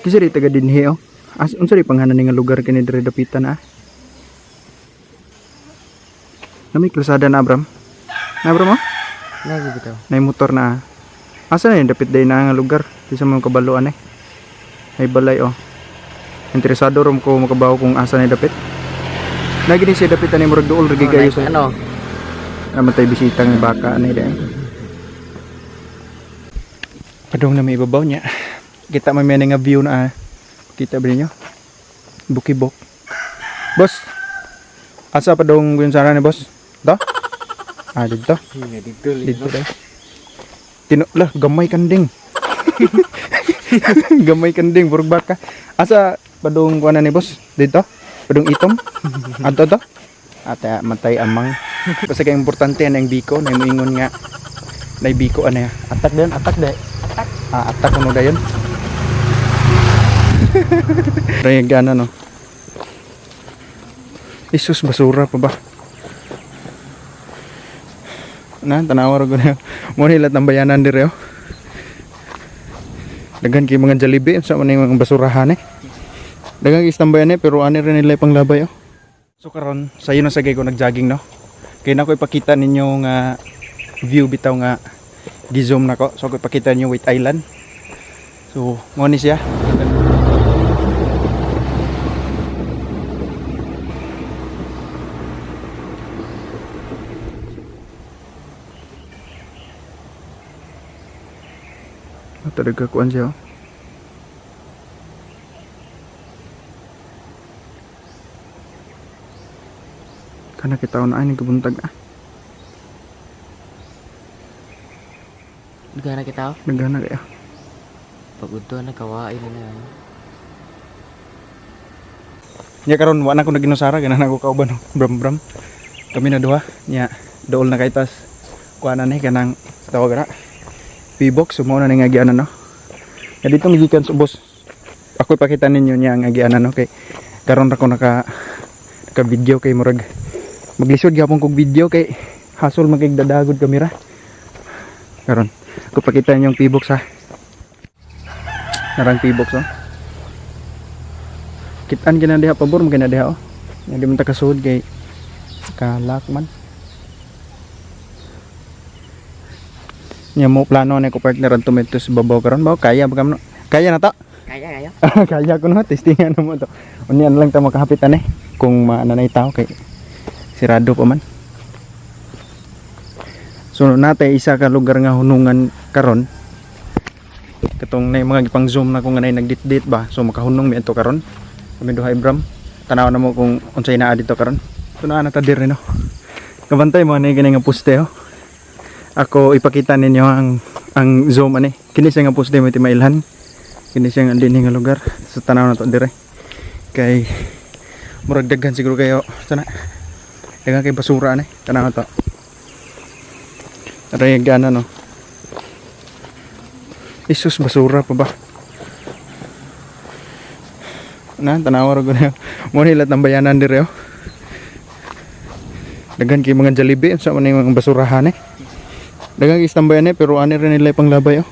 Kisa di taga dinhi oh. As unsa di panghanan ni nga lugar kini diri dapitan ah? Nami kalsada na, Abram. Na, Abram oh? Lagi bitaw. Nay motor na ah. Asa na yung dapit day na nga lugar? Di sa mga kabaluan eh. May balay oh. Interesado rom ko makabaw kung asa na yung dapit. Lagi ni siya dapitan ni murag duol ragi kayo sa ano? Naman tayo bisita ng baka ano yun. Padong na may ibabaw niya. Kita man may nga view na ah. Kita ba ninyo? Bukibok. Boss! Asa padong yung sana ni boss? Do? Ah, dito. Dito. Dito daw. Tino lah, gamay kanding. Gamay kanding, purog baka. Asa padung kuan na ni boss? Dito? Padung itom? Adto to? Ate matay amang. Basta kay importante ana ang biko na moingon nga nay biko ana ya. Atak dayon, atak day. Atak. Ah, atak kuno dayon. Ray gana no. Isus, basura pa ba? Na tanawa ra gud na mo nila tambayanan dire oh. Daghan kay mga Jollibee unsa man yung mga basurahan eh. Daghan kay tambayan eh, pero ani rin nila panglabay oh. So karon sayo na sagay ko nagjogging no. Kay nako ipakita ninyo nga view bitaw nga gi-zoom nako. So ako ipakita ninyo White Island. So mo ni siya. Talaga kuan siya oh. Kana kita na ay nagbuntag ah. Gana kita. Nagana kaya. Pagudto na kawain na. Nya karon wa na ko naginusara ganahan ako kauban oh. Bram bram. Kami na duha nya dool na kay tas kuan na ni kanang tawag na P-box, so mao na ni nga agianan no. Ya dito migikan sa ubos. Ako ipakita ninyo niya ang agianan no kay karon ra ko naka naka video kay murag maglisod gyapon kog video kay hasol man kay dadagod kamera. Karon ako pakita ninyo ang P-box ha. Narang P-box oh. Kitaan gina diha pabor mo gina diha oh. Nya di man ta kasuod kay kalak man. Nya mo plano ni ko partner ang tumito sa babaw karon ba kaya ba kamo? Kaya na ta. Kaya kaya. Kaya ko no, testingan mo to. Unya na lang ta makahapitan eh kung maananay tao kay sirado pa man. So natay isa ka lugar nga hunungan karon. Katong na mga gipang zoom na kung nga nay nagdit-dit ba. So makahunong mi adto karon. Kami duha Ibram. Tanaw na mo kung unsay naa dito karon. So naa na ta diri no. Kabantay mo ani kini nga poste oh. Ako ipakita ninyo ang zoom ani. Kini siya nga poste mo mailhan. Kini siya nga dinhi nga lugar. So tanaw na to dire. Kay murag daghan siguro kayo sana. Daghan kay basura ani. Tanaw na to. Aray gana no. Isus, basura pa ba? Na tanawa ra gud na. Mo nila tambayanan dire oh. Daghan kay mga Jollibee unsa man yung mga basurahan eh. Daghan kay tambayan eh, pero ani rin nila panglabay oh.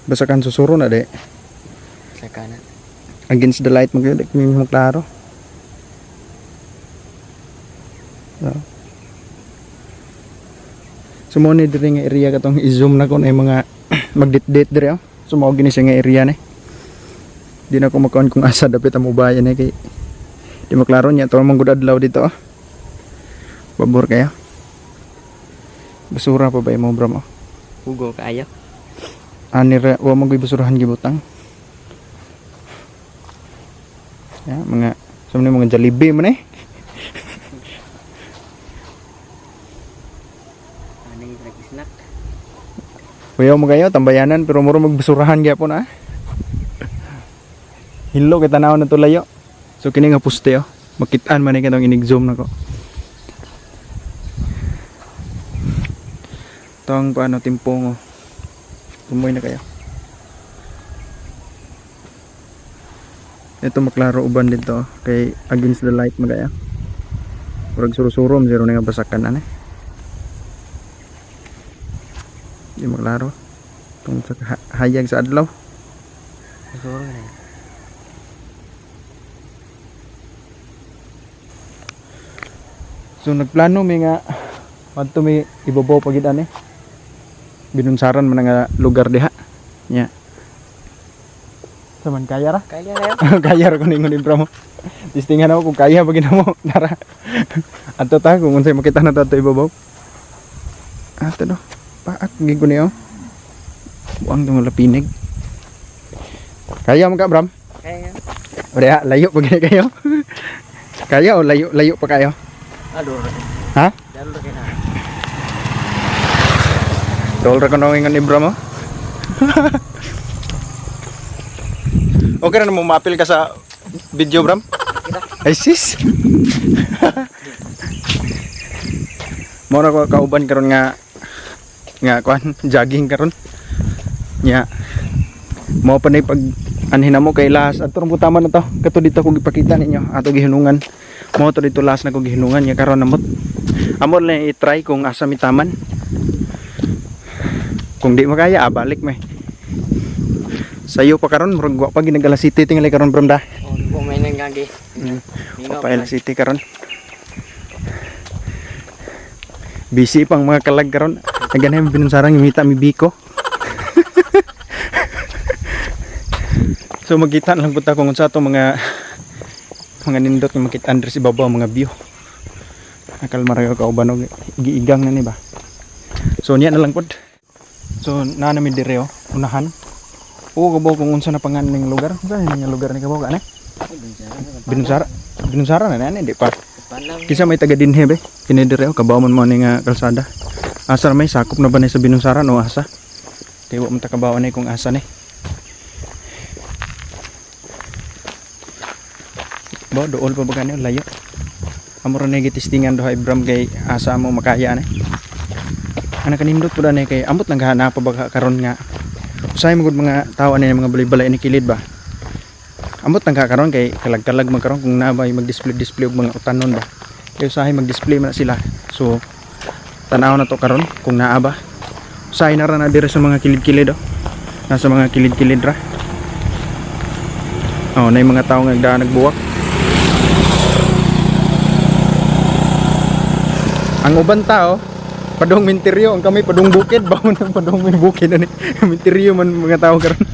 Basta kan susuro na de. Sa kanan. Against the light mo kayo, di mo klaro. So, so mo ni diri nga area katong i-zoom na ko na yung mga magdit-dit diri oh. So mao gini siya nga area ni. Di na ko makaon kung asa dapit ang ubayan eh kay di maklaro niya to mong gud adlaw dito oh. Pabor kaya. Basura pa ba imo bro mo? Hugo kaayo. Ani ra wa man ko'y basurahan gibutang. Ya, mga sa mga Jollibee man eh. Ani nag-snack. Kuyaw mo kayo, tambayanan, pero muro magbasurahan gyapon ah. Hilo kay tanaw na tulayo. So kini nga poste oh. Makitaan man ni katong inig-zoom nako. Tong paano timpong oh. Tumoy na kayo. Ito maklaro uban dito oh, kay against the light magaya. Murag suro-suro zero na nga basakan ani. Di maklaro. Tungod sa hayag sa adlaw. Suro na. So nagplano mi nga adto mi ibabaw pa gid ani. Binunsaran man nga lugar diha. Nya. Saman kaya ra? Kaya kayo. Kaya ra ko ningon ibra mo. Tistingan ako kung kaya pa gid mo. Tara. Adto ta kung unsay makita na ta ato ibabaw. Ato do. Paak gid ko niyo. Buang tong lapinig. Kaya mo ka, Bram? Kaya. Ora, layo pa gid kayo. Kaya o layo layo pa kayo? Aduh. Ha? Dalo kay na. Dol ra ko nang ingon ibra mo. Okay ra na mo maapil ka sa video, Bram? Ay sis. Mo na ko kauban karon nga nga kuan jogging karon. Nya. Mo pa na pag anhin na mo kay las ato rong tama na to. Kato dito ko gipakita ninyo ato gihinungan. Mo to dito las na ko gihinungan nya karon namot. Amo lang i-try kung asa mi taman. Kung di makaya, ah, balik may. Sayo pa karon, murag wa pa ginagala city tingali karon, Bram, da. Oh, di ko may nang gagi. Wa pa ila city karon. Busy pang mga kalag karon. Naganay mi binunsarang imita mi biko. So magkita lang punta kung unsa to mga mga nindot nga makita diri sa ibabaw mga view. Akal marayo ka uban og giigang na ni ba. So niya na lang pod. So naa na mi dire oh, unahan. Oo, kabaw kung unsa na pangan ning lugar. Unsa ni nga lugar ni kabaw ka ani? Binunsara. Binunsara na na di pa. Panang. Kisa may taga dinhe be. Kini dire oh, kabaw man mo ni nga kalsada. Asa ra may sakop na ba ni sa Binunsara no asa? Kay wa man ta kabaw ani kung asa ni. Ba dool pa ba kani layo. Amo ra ni gitistingan duha Ibram kay asa mo makaya ani. Ana kanindot pud ani kay amot lang gahana pa ba karon nga usahay mo gud mga tao ani mga balay-balay ni kilid ba. Amot lang ka karon kay kalag-kalag man karon kung naa ba mag-display display og mga utanon ba. Kay usahay mag-display man na sila. So tanaw na to karon kung naa ba. Usahay na ra na diri sa mga kilid-kilid oh. Nasa mga kilid-kilid ra. Oh, na mga tao nga nagdaan nagbuwak. Ang uban tao padung minteryo, ang kami padung bukid, bawon ang padung may bukid ani. Minteryo man mga tao karon.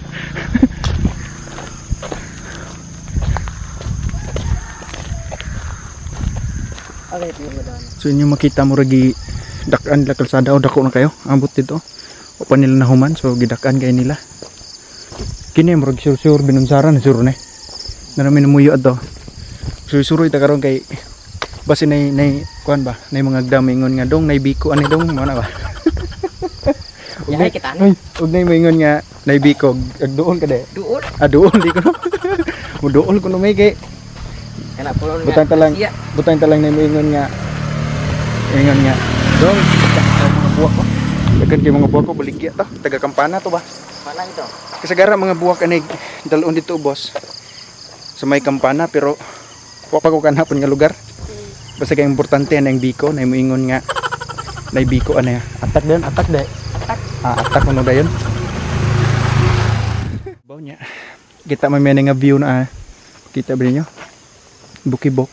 Okay, tiyo mo doon. So inyo makita mo ragi dakan la kalsada o dako na kayo ambot dito. O pa nila nahuman so gidakan kay nila. Kini murag sur-sur binunsara na sur na. Narami namuyo adto. Sur-sur ita karon kay basi nay nay kuan ba nay mga agdam ingon nga dong nay biko ani dong mo na ba. Ug Yahay kita Ay, ug nay moingon nga nay biko ag duol ka de. Duol. Ah, duol di ko no. Mo duol ko no may kay Kana pulon nga. Butang talang. Siya. Butang talang na moingon nga ingon nga dong mga buwak ko daghan kay mga buwak ko baligya to taga Kampana to ba. Panang ito. Kasagara mga buwak ani dalon dito boss sa may Kampana pero wa pa ko kanapon nga lugar basta kay importante na ang biko na moingon nga nay biko ani atak dayon atak day Atak. Ah, atak kuno dayon. Baw niya kita man may nga view na ah. Kita ba ninyo bukibok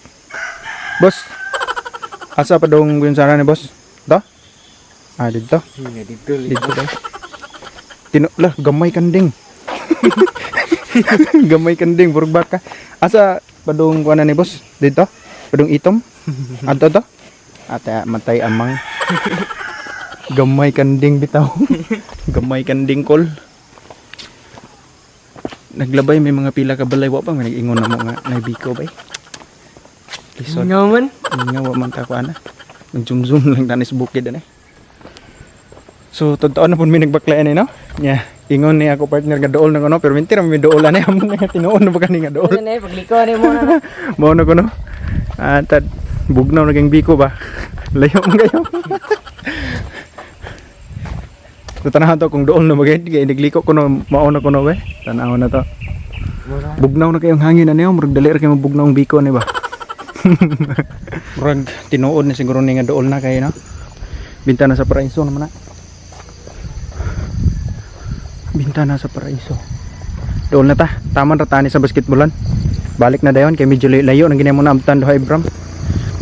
boss? Asa pa dong sana ni boss to? Ah, dito. Nga dito. Dito daw. Tino lah gamay kanding. Gamay kanding burug baka. Asa padung kuan ni boss? Dito? Padung itom? Adto to? Ate matay amang. Gamay kanding bitaw. Gamay kanding kol. Naglabay may mga pila ka balay wa pa may nag-ingon na mo nga naibiko bay. Lisod. Nga man. Nga wa man ta ko ana. Nag-zoom-zoom lang tanis bukid ani. So totoo na pud mi nagbaklayan eh no. Nya, ingon ni ako partner nga dool na ko no, pero minti ra mi dool ani amo nga tinuon na ba kani nga dool. Ano na eh, pagliko ni mo na. Mao na ko no. Ah, tad bugnaw na kang biko ba. Layo man kayo. So tanahan to kung dool na bagay kay nagliko ko no mao na ko no we. Tanaw na to. Bugnaw na kayong hangin ano murag dali ra kay mabugnaw ang biko ani ba. Murag tinuod na siguro ni nga dool na kay no. Bintana sa paraiso naman na. Bintana sa paraiso. Dool na ta. Taman ra tani sa basketballan. Balik na dayon kay medyo layo nang ginay mo na abtan duha Ibram.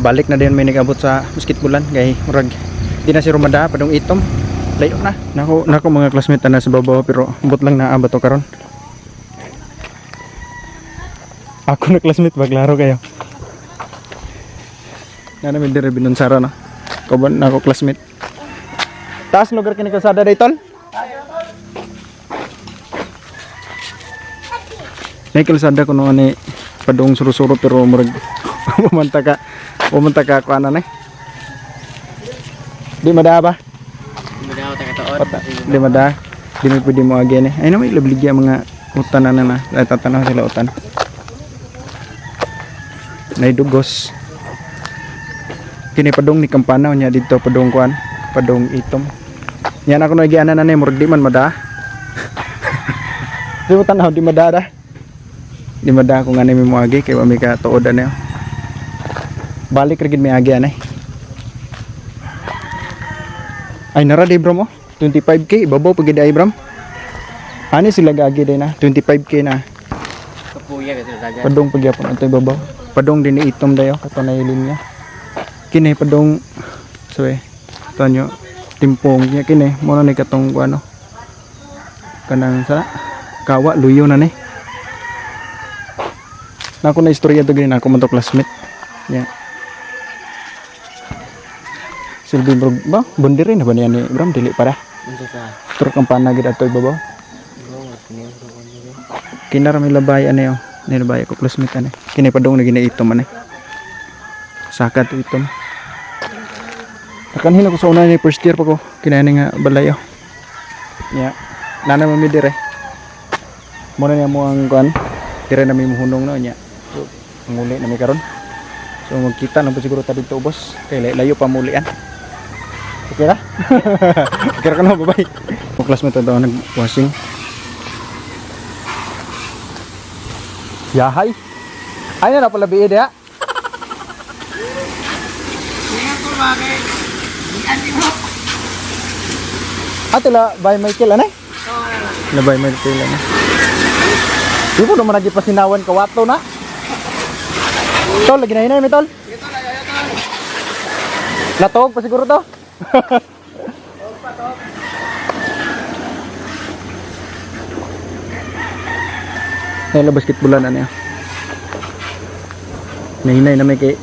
Balik na dayon may nag-abot sa basketballan kay murag di na si Romada padung itom. Layo na. Nako nako mga classmate na sa babaw pero ambot lang naa ba to karon. Ako na classmate ba klaro kayo. Na namin dire binunsara na. Kauban na ako classmate. Taas lugar kini kalsada day tol. Nay kalsada kuno ani padung suro-suro pero murag umanta ka kuan na eh. Di madaa ba? Mudaw ta katoon. Pata, di madaa. Di mo pwede mo agi ni. Ay na may labligya mga utan na na na. Ay tatanaw sila utan. Nay dugos. Kini padung ni Kampana nya didto padung kuan, padung itom. Yan ako nagianan na ni murag di man madaa. Di mo tanaw di madaa da. Di madaa kung ano may moagi kay wa may katuod ano. Balik ra gid may agi anay. Ay nara di bro mo. 25K ibabaw pag ay bro. Ani sila gagi day na 25K na. Kapuya ka dagan. Padong pagyapon ato ibabaw. Padong din ni itom dayo kato na linya. Kini padong so eh tanyo timpong niya kini mo na ni katong ano kanang sa kawa luyo na ni. Nako na istorya to gini nako man to classmate. Yeah. Silbi bro ba bundiri na ba niya ni Bram dili para. Unsa sa? Turok ang panagid ato ibabaw. Bro, kini ko ko. Kinara may labay ano yo. Nilabay ako classmate ano. Kini padong na ginaito man eh. Saka to itom. Nakanhin ako sa una ni first year pa ko. Kinani nga balay oh. Ya. Nana mo mi dire. Muna niya mo ang kuan. Dire na mi muhunong no nya. So, muli na mi karon. So magkita na po siguro ta dito boss. Kay layo pa mulian. Okay ra? Okay ra ka na, bye-bye. Mo classmate to nag-washing. Yahay. Ay na pala biid ya. Ate la by Michael anay? La by Michael anay. Di mo naman nagipasinawan ka wato na. Tol, lagi na hinay mi tol. Latog pa siguro to. Nila basketballan ano ya. Nahinay na may kay